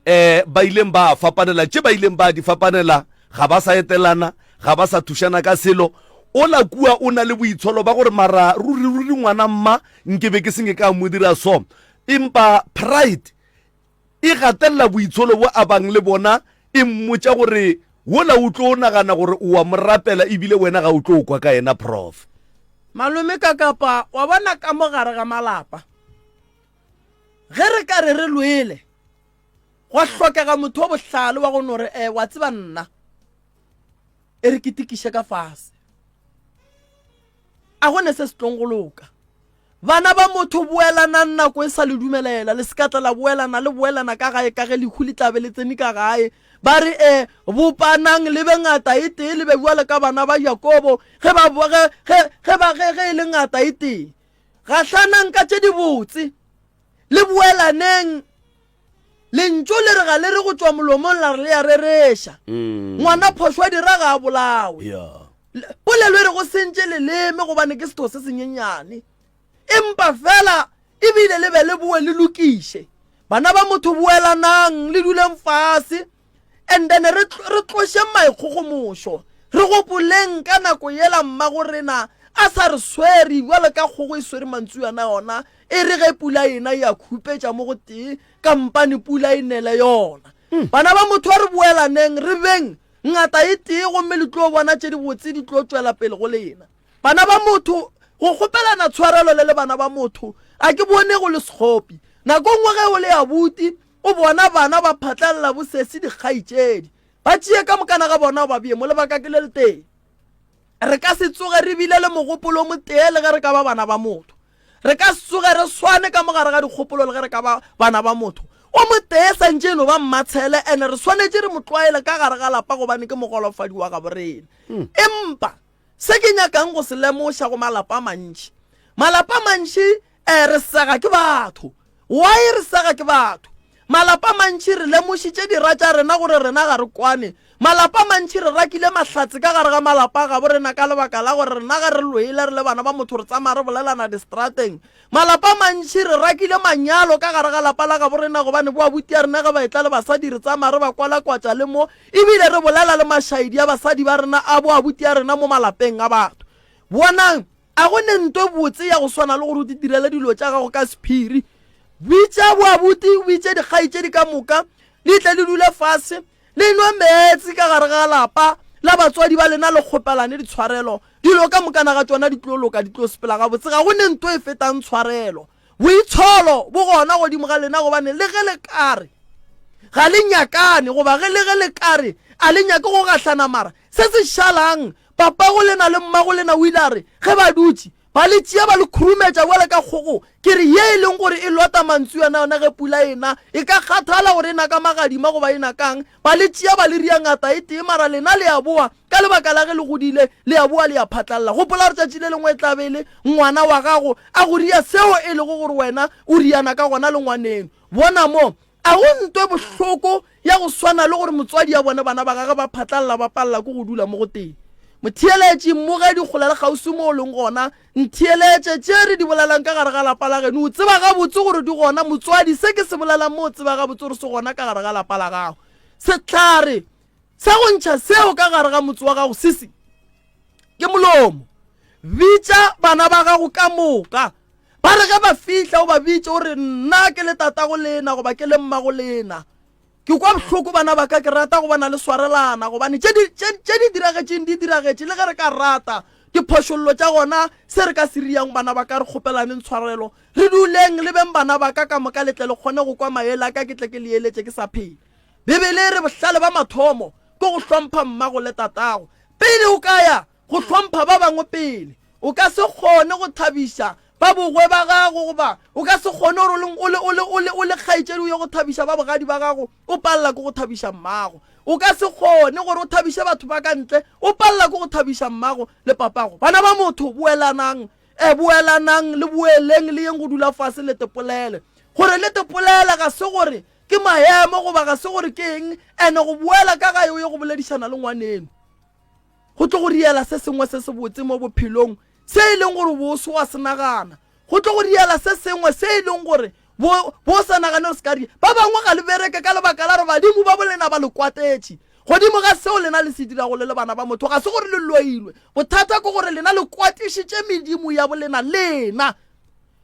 eh ba ileng ba fapanela tše ba ileng ba di fapanela ga ba sa etelana ga ba sa thušana ka selo ola kua o na le boitsholo ba gore mara ruri ruri ngwana mma nke be ke senge ka mo dira so empa pride e gatelela boitsholo bo a bang le bona e mmotša gore wola o tlo nagana gore o wa mo rapela ebile wena ga o tlo kwa ka yena prof. Malome Kakapa wa bona ka mo gare ga malapa ge re ka re re lwele gwa hlokega motho wa bohlale wa go no re eh wa tseba nna e re ketikiše ka fase a go ne se se tlong go loka. Bana ba motho, boelanang nako e sa le dumelela. Le se ka tla la boelana, le boelana ka gae ka ge lehu le tla be le tsene ka gae. Ba re, E, bopanang le be ngata e tee, le be bjalo ka bana ba Jakobo, ge ba, ge, ge, ge ba, ge, ge e le ngata e tee. Gahlanang ka tše dibotse, le boelaneng. Lentšu le re ga le re go tšwa molomong la re le a rereša. Mm. Ngwana phošo a dira ga a bolawe. Yeah. Polelo e re go sentše leleme gobane ke setho se senyenyane. Empa fela ebile le be le boe le lokiše. Bana ba motho boelanang le duleng fase and then re re tlošeng maikgogomošo. Re gopoleng ka nako yela mmago rena a sa re swere bjalo ka kgogo e swere mantsuana ona E re ge pula ena ya khupetša mo go tee, kampane pula e nele yona. Hmm. Bana ba motho a re boelaneng, re beng ngata e tee gomme le tlo bona tše dibotse di tlo tšwela pele go lena. Bana ba motho, go kgopelana tshwarelo le le bana ba motho, a ke bone go le sekgopi. Nako nngwe ge o le abuti, o bona bana ba phatlalela bosesi dikgaitšedi. Ba tšee ka mokana ga bona o ba bee mo lebaka ke le letee. Re ka se tsoge re bile le mogopolo o motee le ge re ka ba bana ba motho. Re ka se tsoge re swane ka mo gare ga dikgopolo le ge re ka ba bana ba motho o motee. Santše e no ba mmatshele ene re swanetše re mo tlwaele ka gare ga lapa gobane ke mogolofadi wa gabo rena. Hmm. Empa se ke nyakang go se lemoša go malapa a mantši, malapa a mantši um re sega ke batho. Why re sega ke batho? Malapa a mantši re lemošitše dira tša rena gore rena ga re kwane. Malapa a mantši re rakile mahlatse ka gare ga malapa a gabo rena ka lebaka la gore rena ge re lwele re le bana ba motho re tsamaya re bolelana distrateng. Malapa a mantši re rakile manyalo ka gare ga lapa la gabo rena gobane boabuti a rena ge ba etla le basadi re tsamaya re ba kwalakwatša le mo ebile re bolela le mašaedi a basadi ba rena a boabuti a rena mo malapeng a batho. Bonang! A go ne nto botse ya go swana le gore o ditirele dilo tša gago ka sephiri? Bitša boabuti, o bitše dikgaetšedi ka moka, le tle le dule fase, le nwe meetse ka gare ga lapa la batswadi ba lena, le kgopelane ditshwarelo. Dilo ka mokana ga tšona di tlo loka, di tlo sepela gabotse. Ga go ne nto e fetang tshwarelo. Boitsholo bo gona godimo ga lena, gobane le ge le ka re ga le nyakane, goba ge le ge le ka re a le nyake go gahlana, mara se se šalang Papago lena le mmago lena o ile a re ge ba dutše ba le tšea ba le khurumetša bjale ka kgogo, ke re ye e leng gore e lota mantsuana yona ge pula e na, e ka kgathala gore e na ka magadima goba e na kang, ba le tšea ba le ria ngata e tee, mara lena le a boa ka lebaka la ge le godile, le a boa le a phatlalla. Gopola gore tšatši le lengwe e tla be e le ngwana wa gago a go ria seo e lego gore wena o riana ka gona le ngwaneno. Bona mo, A go ntwe bohloko ya go swana le gore motswadi a bone bana ba gagwe ba phatlalla ba palela ke go dula mo go tee? Motheeletši, mmogedi kgole le kgauswi mo o leng gona, ntheeletše. Tše re di bolelang ka gare ga lapa la geno, o tseba gabotse gore di gona. Motswadi, se ke se bolelang mo o tseba gabotse gore se gona ka gare ga lapa la gago. Sehlare sa go ntšha seo ka gare ga motse wa gago se se ke molomo. Bitša bana ba gago ka moka. Ba re ge ba fihla o ba bitše o re, Nna ke le tatago lena goba ke le mmago lena. Ke kwa bohloko bana ba ka, ke rata go bona le swarelana gobane tše di, tše, tše di diragetšeng di diragetše le ge re ka rata diphošollo tša gona se re ka se riang bana ba ka re kgopelaneng tshwarelo re duleng le beng bana ba ka ka moka le tle le kgone go kwa maele a ka ke tle ke le eletše ke sa phela. Bibele e re bohlale ba mathomo. ke go hlompha mmago le tatago. Pele o ka ya go hlompha ba bangwe pele, o ka se kgone go thabiša ba bogwe ba gago goba o ka se kgone gore o le, o le, o le, o le kgaetšedi o ye go thabiša ba bogadi ba gago o palela ke go thabiša mmago. O ka se kgone gore o thabiše batho ba ka ntle o palela ke go thabiša mmago le papago. Bana ba motho, boelanang, e, boelanang le boeleng le yeng go dula fase le tepolele. Gore le tepolele ga se gore ke maemo goba ga se gore ke eng, ene go boela ka gae o ye go boledišana le ngwaneno go tlo go riela se sengwe se sebotse mo bophelong se e leng gore bo se wa se nagana. Go tlo go riela se sengwe se e leng gore bo bo sa nagane gore se ka ria. Ba bangwe ga le bereke ka lebaka la gore badimo ba bolena ba le kwatetše. Godimo ga seo lena le se dirago le le bana ba motho ga se gore le loilwe. Bothata ke gore lena le kwatišitše medimo ya bolena lena.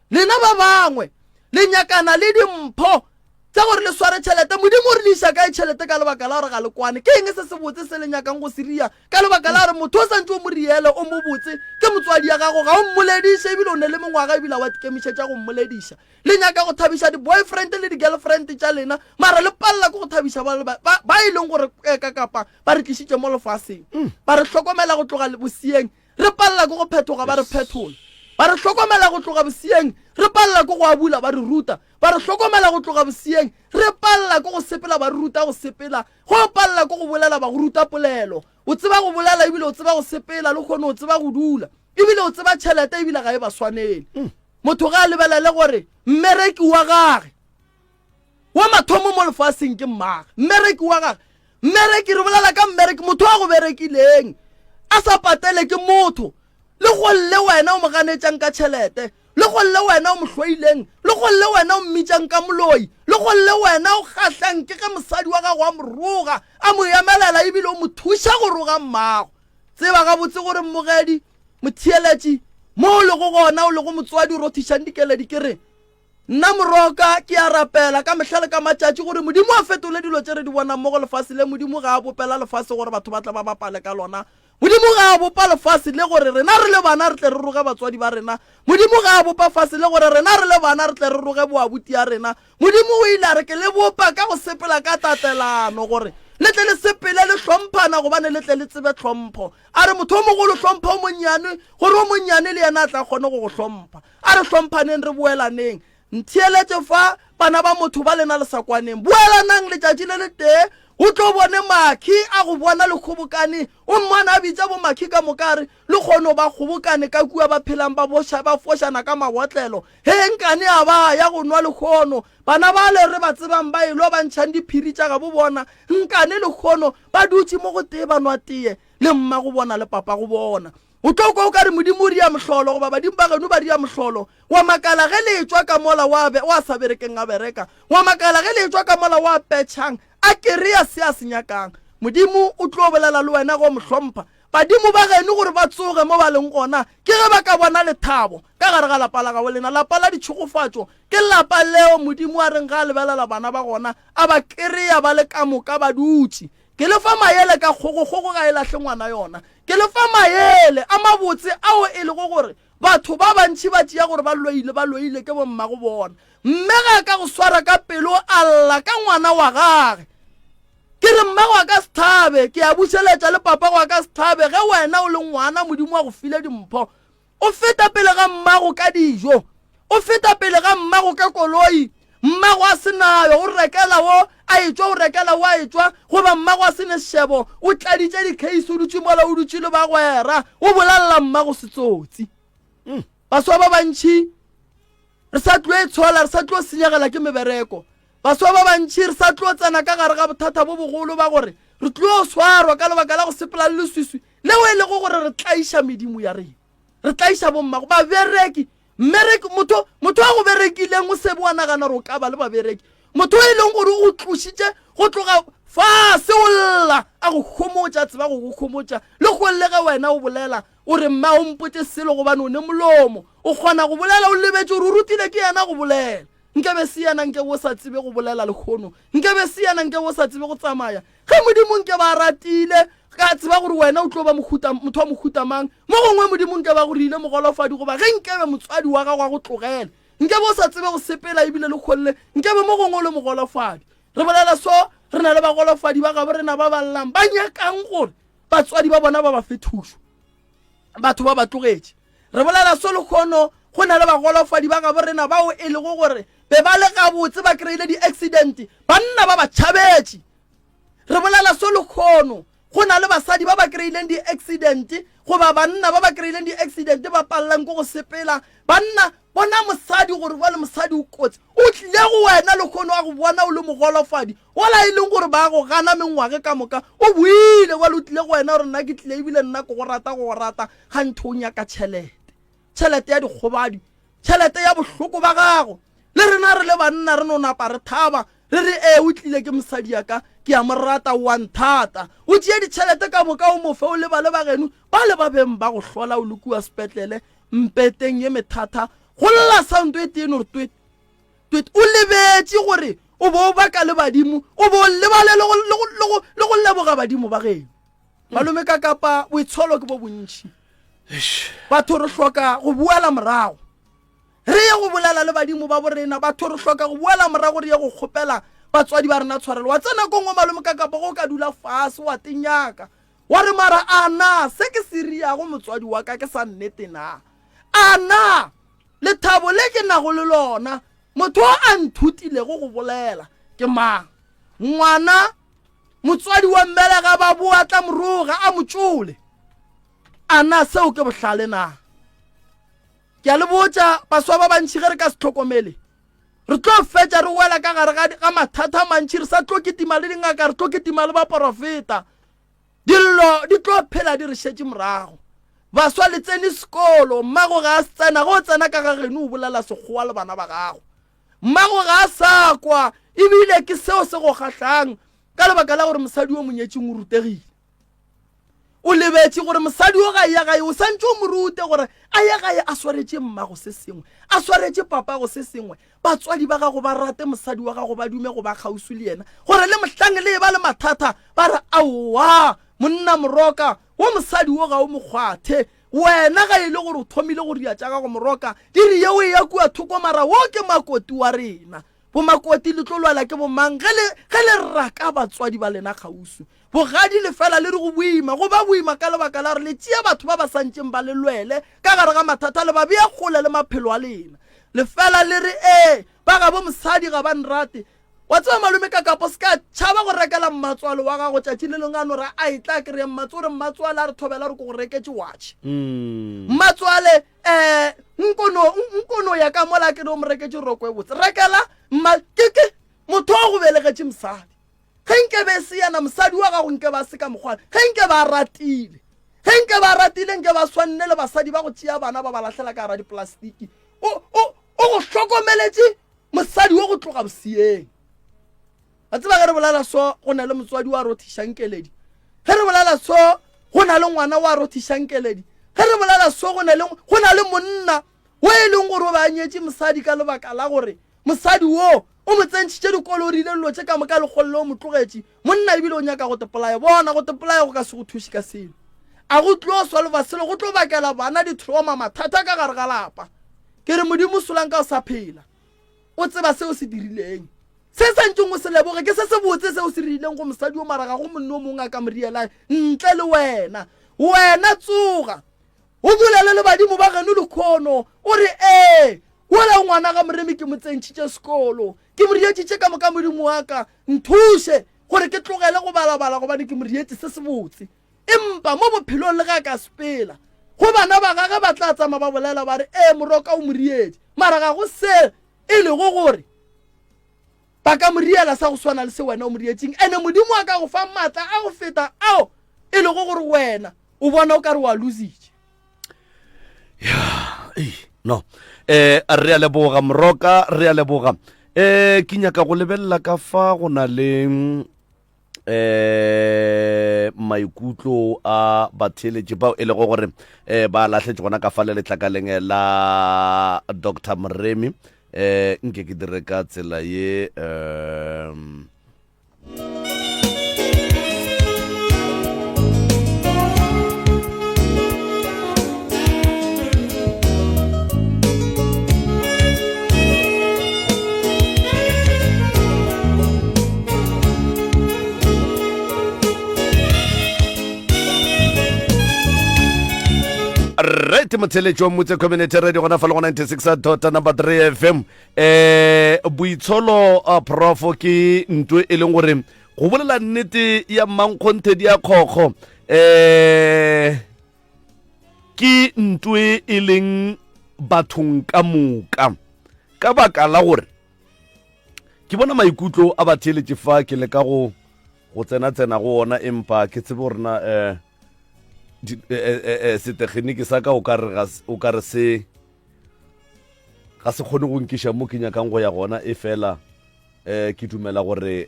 Lena ba bangwe le nyakana le dimpho tša gore le sware tšhelete. Modimo o re le iša kae tšhelete ka lebaka la gore ga le kwane? Ke eng se sebotse se le nyakang go se ria ka lebaka la gore motho o santše o mo riele o mobotse ke motswadi ya gago ga o mmolediše ebile o ne le mengwaga ebile wa tikemišetša go mmolediša. Le nyaka go thabiša di-boyfriend le di-girlfriend tša lena mara le palela ke go thabiša ba, ba, ba, ba e leng gore eh, ka kapa ba re tlišitše mo lefaseng ba re hlokomela go tloga bosieng Re palela ke go phethoga, ba re phethola. Ba re hlokomela go tloga bosieng, re palela ke go abula, ba re ruta. Ba re hlokomela go tloga bosieng, re palela ke go sepela, ba re ruta go sepela. Go palela ke go bolela, ba go ruta polelo. O tseba go bolela ebile o tseba go sepela, le kgone o tseba go dula. Ebile o tseba tšhelete ebile ga e ba swanele. Motho ga a lebelele gore mmereki wa gage Wa mathomo mo lefaseng ke mmage, mmereki wa gage. Mmereki, re bolela ka mmereki, motho wa go berekileng a sa patele ke motho. Le go lle wena o mo ganetšang ka tšhelete, le go lle wena o mo hloileng, le go lle wena o mmitšang ka moloi, le go lle wena o kgahlang ke ge mosadi wa gago a mo roga, a mo emelela ebile o mo thuša go roga mmago. Tseba gabotse gore mmogedi, motheeletši, mo o lego gona, o lego motswadi o rothišang dikeledi ke re, Nna Moroka ke a rapela ka mehla le ka matšatši gore Modimo a fetole dilo tše re di bonang mo go lefase le. Modimo ga a bopela lefase gore batho ba tle ba bapale ka lona. Modimo ga a bopa lefase le gore rena re le bana re tle re roge batswadi ba rena. Modimo ga a bopa fase le gore rena re le bana re tle re roge boabuti ya rena. Modimo o ile a re ke le bopa ka go sepela ka tatelano gore le tle le sepele le hlomphana gobane le tle le tsebe tlhompho. A re motho o mogolo hlompha o monnyane gore o monnyane le yena a tla kgone go go hlompha. A re hlomphaneng re boelaneng. Ntheeletše fa, bana ba motho ba lena le sa kwaneng. Boelanang letšatši le letee, o tlo bone Makhi a go bona le kgobokane. O mmone a bitša boMakhi ka moka a re, Lehono ba kgobokane ka kua ba phelang ba boša ba fošana ka mabotlelo. Hee nkane a ba ya go nwa lehono. Bana bale re ba tsebang ba elwa ba ntšhang diphiri tša gabo bona. Nkane lehono ba dutše mo go tee ba nwa tee le mmago bona le papago bona. O tlo kwa o ka re Modimo o ria mohlolo goba badimo ba geno ba ria mohlolo. Wa makala ge le etšwa ka mola wa, wa sa berekeng a bereka. Wa makala ge le etšwa ka mola wa petšhang a kereya se a se nyakang. Modimo o tlo bolela le wena ge o mo hlompha. Badimo ba geno gore ba tsoge mo ba leng gona ke ge ba ka bona lethabo ka gare ga lapa la gabo lena. Lapa la ditšhegofatšo ke lapa leo Modimo a reng ge a lebelela bana ba gona a ba kereya ba le ka moka ba dutše. Ke le fa maele ka kgogo, kgogo ga e lahle ngwana yona. Ke le fa maele a mabotse ao e lego gore batho ba bantši ba tšea gore ba loile, ba loile ke bommago bona. Mme ga a ka go swara ka pelo a lla ka ngwana wa gage. Ke re mmago a ka se thabe, ke a bušeletša le papago a ka se thabe ge wena o le ngwana Modimo a go file dimpho. O feta pele ga mmago ka dijo, o feta pele ga mmago ka koloi, mmago a se nayo, o rekela wo a etšwa, o rekela wo a etšwa, goba mmago a se ne sešebo, o tladitše dikheisi, o dutše mola o dutše le bagwera, o bolelela mmago setsotsi. Mm. Baswa ba bantši re sa tlo itshola, re sa tlo senyegela ke mebereko. Baswa ba bantši re sa tlo tsena ka gare ga bothata bo bogolo ba gore re tlo swarwa ka lebaka la go sepela le leswiswi leo e lego gore re tlaiša medimo ya rena, re tlaiša bommago babereki. Mmereki, motho, motho a go berekileng o sebe wa nagana gore o ka ba le babereki. Motho e leng gore o go tlošitše go tloga fase o lla a go homotša, tseba go go homotša le go le ge wena o bolela o re mma o mpotše selo gobane o ne molomo o kgona go bolela o lebetše gore o rutile ke yena go bolela. Nke be se yena nke o sa tsebe go bolela lehono, nke be se yena nke o sa tsebe go tsamaya. Ge Modimo nke ba ratile, ka tseba gore wena o tlo ba mohuta, motho wa mohuta mang. Mo gongwe Modimo nke ba go rile mogolofadi goba ge nke be motswadi wa gago a go tlogele, nke be o sa tsebe go sepela ebile le kgolle, nke be mo gongwe o le mogolofadi. Re bolela so. Re na le bagolofadi ba gabo rena ba ba llang ba nyakang gore batswadi ba bona ba ba fe thušo. Batho ba ba tlogetše. Re bolela so lekgono go na le bagolofadi ba gabo rena bao e lego gore be ba le gabotse ba kry-ile di-accident, banna ba ba tšhabetše. Re bolela so lekgono go na le basadi ba ba kry-ileng di-accident goba banna ba ba kry-ileng di-accident ba palelang ke go sepela. Banna, bona mosadi gore bjale mosadi o kotsi, o tlile go wena lekgono a go bona o le mogolofadi wola e leng gore ba go gana mengwage ka moka, o boile bjale o tlile go wena gore nna ke tlile ebile nna ke go rata go go rata, ganthe o nyaka tšhelete, tšhelete ya dikgobadi. Tšhelete ya bohloko ba gago. Le rena re le banna re no napa re thaba, re re, Ee, o tlile, ke mosadi ya ka, ke a mo rata, o a nthata. O tšee ditšhelete ka moka o mo fe, o lebale ba geno, bale ba beng ba go hlola o le kua sepetlele, mpeteng ye methata, go lla sound e tee no re twit, twit. O lebetše gore o be o baka le badimo, o be o lebale le go, le go, le go, le go leboga badimo ba geno. Malome ka kapa boitsholo ke bo bontši. Batho re hloka go boela morago re ye go bolela le badimo ba borena. Batho re hloka go boela morago re ye go kgopela batswadi ba rena tshwarelo. Wa tsena ko nngwe malome ka kapa go ka dula fase wa tenyaka wa re mara a na se ke se riago motswadi wa ka ke sa nnete na? A na lethabo le ke nago le lona motho a nthutilego go bolela ke mang? Ngwana Motswadi wa mmelega ba boa tla moroga a mo tšole. A na seo ke bohlale na? Ke a le botša baswa ba bantši ge re ka se hlokomele re tlo fetša re wela ka gare ga mathata a mantši re sa tlo kitima le dingaka re tlo kitima le baporofeta dillo di tlo phela di re šetše morago baswa le tsene sekolo mmago ga a se tsena ge o tsena ka ga geno o bolela sekgowa le bana ba gago Mmago ga a sa kwa, ebile ke seo se go kgahlang ka lebaka la gore mosadi yo monyetšeng o rutegile. O lebetše gore mosadi yo ga ya gae, o santše o mo rute gore a ye gae a swaretše mmago se sengwe, a swaretše papago se sengwe. Batswadi ba gago ba rate mosadi wa gago, ba dume go ba kgauswi le yena, gore le mohlang le eba le mathata ba re, Aowa, monna Moroka, wo mosadi wo ga o mo kgwathe. Wena ga e le gore o thomile go ria tša gago moroka, di re yeo e ya kua thoko mara wo ke makoti wa rena. Bomakoti le tlo lwela ke bomang ge le, ge le raka batswadi ba lena kgauswi? Bogadi le fela le re go boima, go ba boima ka lebaka la gore le tšea batho ba ba sa ntšeng ba le lwele ka gare ga mathata le ba bea kgole le maphelo a lena. Le fela le re ee, ba gabo mosadi ga ba nrate, Wa tseba malome ka kapo se ka tšhaba go rekela mmatswalo wa gago tšatši le lengwe a no re a e tla kry mmatso o re mmatswale a re thobela re ko go reketše watšhe mm. mmatswale um nkono nkono ya ka mola ke re o mo reketše roko e botse rekela mma ke ke motho o go belegetše mosadi ge nke be se yena mosadi wa gago nke ba se ka mokgwana ge nke ba ratile ge nke ba ratile nke ba swanne le basadi ba go tšea bana ba ba lahlela ka gara diplastiki o go hlokomeletše Mosadi wo go tloga boseyeng. Wa tseba ge re bolela so go na le motswadi wa rothišang keledi. Ge re bolela so go na le ngwana wa rothišang keledi. Ge re bolela so go na le go na le monna wo e leng gore o be a nyetše mosadi ka lebaka la gore mosadi wo o mo tsentšhitše dikolo o rile dilo tše ka moka lekgolole o mo tlogetše monna ebile o nyaka go tepolaya bona go tepolaya go ka se go thuše ka selo a go tlo solva selo go tlo bakela bana di-trauma mathata ka gare ga lapa Ke re Modimo solanka o sa phela, o tseba se o se dirileng. Se sa ntšeng o se leboge ke se sebotse se o se rileng go mosadi o mara ga go monna o mongwe a ka mo rielang ntle le wena. Wena tsoga, o bolele le badimo ba geno lekhono, o re, Ee, wola ngwana ga Moremi ke mo tsentšhitše sekolo, ke mo rietšitše ka moka Modimo wa ka, nthuše gore ke tlogele go balabala gobane ke mo rietše se sebotse. Empa mo bophelong le ge a ka sepela, go bana ba gage ba tla tsamaya ba bolela ba re, Ee, moroka o mo rietše. Mara ga go se e lego gore ba ka mo riela sa go swana le se wena o mo rietšeng. Ene Modimo a ka go fa maatla a go feta ao e lego gore wena o bona o ka re o a lositše. Ya, ei, no. Eh, re a leboga moroka, re a leboga. Eh, ke nyaka go lebelela ka fa go na le eh maikutlo a batheeletši bao e lego gore eh ba lahletše gona ka fale letlakaleng la Dr Moremi eh nke ke dire ka tsela ye um Right motheletši wa Mmutse Community Radio gona fa le go 96 dot number 3 FM. Eh boitsholo uh, prof ke ntwe e leng gore go bolela nnete ya mmankgonthe di a kgokgo eh ke ntwe e leng bathong ka moka ka baka la gore ke bona maikutlo a batheeletši fa ke leka go go tsena-tsena go ona empa ke tsebe gore na um setekgeniki sa ka o ka re o ka re se ga se kgone go nkiša mo ke nyakang go ya gona e fela um ke dumela gore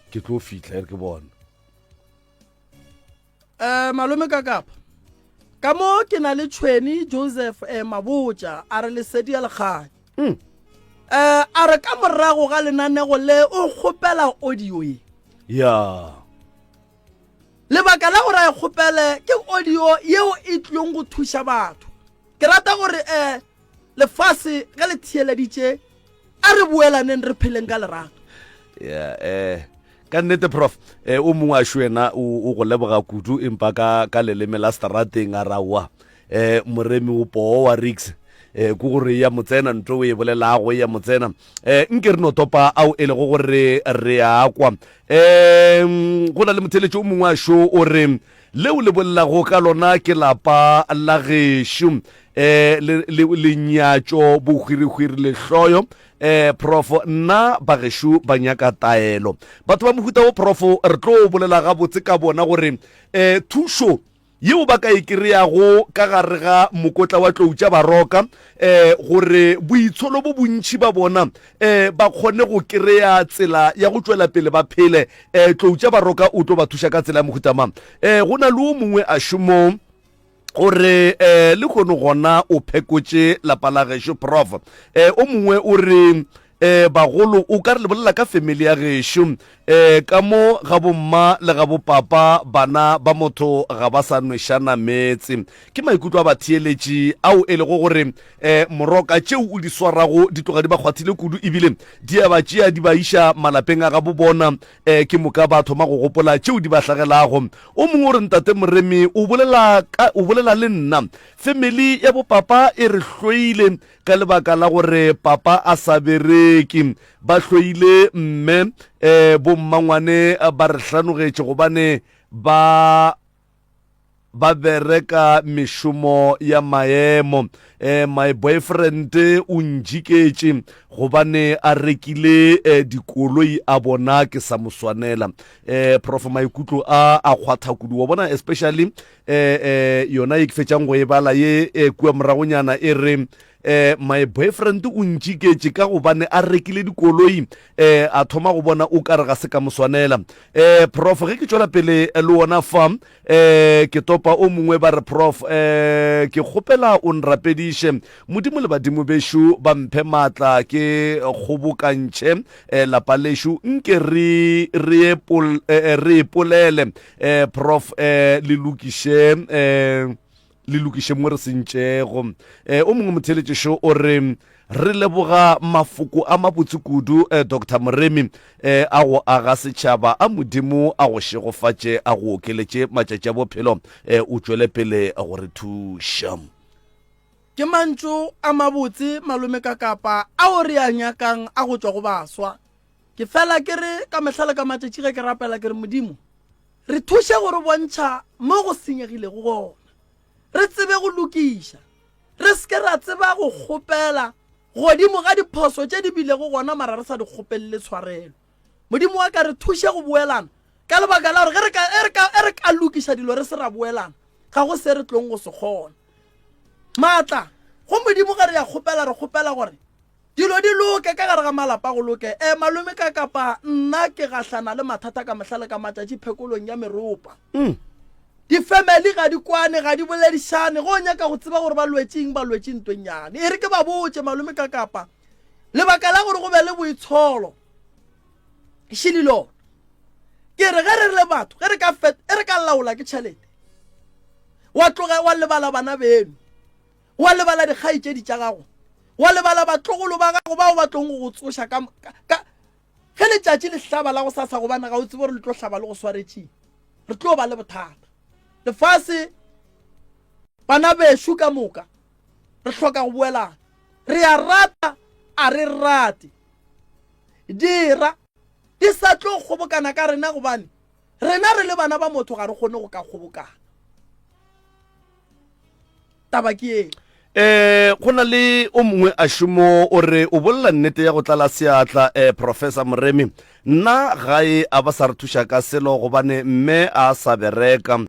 ke tlo fihla e re ke bona Eh, malome ka kapa ka mo ke na le tšhweni joseph eh, mabotja a re lesedi ya lekganya mm. eh, a re ka morago ga lenanego le o kgopela audio ye ya lebaka la gore a e kgopele ke audio yeo e tlilong go thuša batho ke rata gore um lefase ge le theeleditše a re boelaneng re pheleng ka lerato yeah eh ka nnete prof eh, o mongwe a wena o go leboga kudu empa ka ka leleme la strateng a rawa eh moremi o poo wa rix eh ku gore ya motsena ntho o e bolelago ya motsena eh nke re no topa ao e lego gore re a kwa eh go na le motheletši o mongwe a sho o re leo le bolelago ka lona ke lapa la gešo um lenyatšo bohwirihwiri lehloyo um prof nna bagešo ba nyaka taelo batho ba mohuta wo prof re tlo bolela gabotse ka bona gore um thušo yeo ba ka e kry-ago ka gare ga mokotla wa tlou tša baroka um gore boitsholo bo bontšhi ba bona um ba kgone go kry-a tsela ya go tšwela pele ba phele um tlou tša baroka o tlo ba thuša ka tsela ya mohuta mang um go na le o mongwe a šomo gore um le kgono gona o phekotše lapa la gešo prof um o mongwe o re um bagolo o ka re le bolela ka family ya gešo um ka mo ga bomma le ga bopapa bana ba motho ga ba sa nwešana meetse ke maikutlo a batheeletši ao e lego gore um moroka tšeo o di swarago di tloga di ba kgwathile kudu ebile di a ba tšea di ba iša malapeng a gabo bona um ke moka ba thoma go gopola tšeo di ba hlagelago o mongwe o re ntate moremi o bolela ka o bolela le nna family ya bopapa e re hloile Ka lebaka la gore papa a sa bereke, ba hloile mme. Um bommangwane ba re hlanogetše gobane ba ba bereka mešomo ya maemo. Um my boyfriend o njiketše gobane a rekile um dikoloi a bona ke sa mo swanela. Um prof maikutlo a a kgwatha kudu wa bona especially eh eh yona ye ke fetšang go e bala ye eh, kua moragonyana e re eh my boyfriend o ntšiketše ka gobane a rekile dikoloi eh a thoma go bona o kare ga se ka mo swanela eh prof ge ke tšwela pele eh, le wona fa eh ke topa o mongwe ba re prof eh ke kgopela o nrapediše modimo le badimo bešo ba mphe maatla ke kgobokantšhe eh, lapa lešo nke re re eh, re ipolele eh prof eh le lokiše eh le lokiše mo re sentšego eh o mongwe motheletšešo o re re leboga mafoko a mabotse kudu eh, dr moremi eh, a go aga setšhaba a modimo a go šegofatše a go okeletše matšatši a bophelo eh, o tšwele pele go re thuša Ke mantšu a mabotse malome Kakapa ao re a nyakang a go tšwa go baswa. Ke fela ke re ka mehla le ka matšatši ge ke rapela ke re Modimo, re thuše go re bontšha mo go senyegilego gona, re tsebe go lokiša, re se ke ra tseba go kgopela godimo ga diphoso tše di bilego gona mara re sa di kgopelele tshwarelo. Modimo wa ka re thuše go boelana ka lebaka la gore ge re ka, e re ka, e re ka lokiša dilo re se ra boelana, ga go se re tlong go se kgona. Maatla go Modimo ge re ya kgopela re kgopela gore dilo di loke ka gare ga malapa go loke. E malome ka kapa nna ke gahlana le mathata ka mehla le ka matšatši phekolong ya meropa. Mm. Difemeli ga di kwane, ga di boledišane. Go nyaka go tseba gore ba lwetše eng, ba lwetše ntwennyane. E re ke ba botše malome ka kapa lebaka la gore go be le boitsholo šele lona. Ke re ge re le batho, ge re ka fet, e re ka laola ke tšhelete. Wa tloga wa lebala bana beno. Wa lebala dikgaetšedi tša gago. Wa lebala batlogolo ba gago bao ba tlong go go tsoša ka, ka, ka ge letšatši le hlaba la go sasa gobane ga o tsebe gore le tlo hlaba le go swaretšeng. Re tlo ba le bothata. Lefase. Bana bešo ka moka re hloka go boelana. Re a rata, a re rate. Dira di sa tlo kgobokana ka rena gobane rena re le bana ba motho ga re kgone go ka kgobokana. Taba ke eo. Eh go na le o mongwe a šomo o re o bolela nnete ya go tlala seatla eh Professor Moremi nna gae a ba sa re thuša ka selo gobane mme a sa bereka.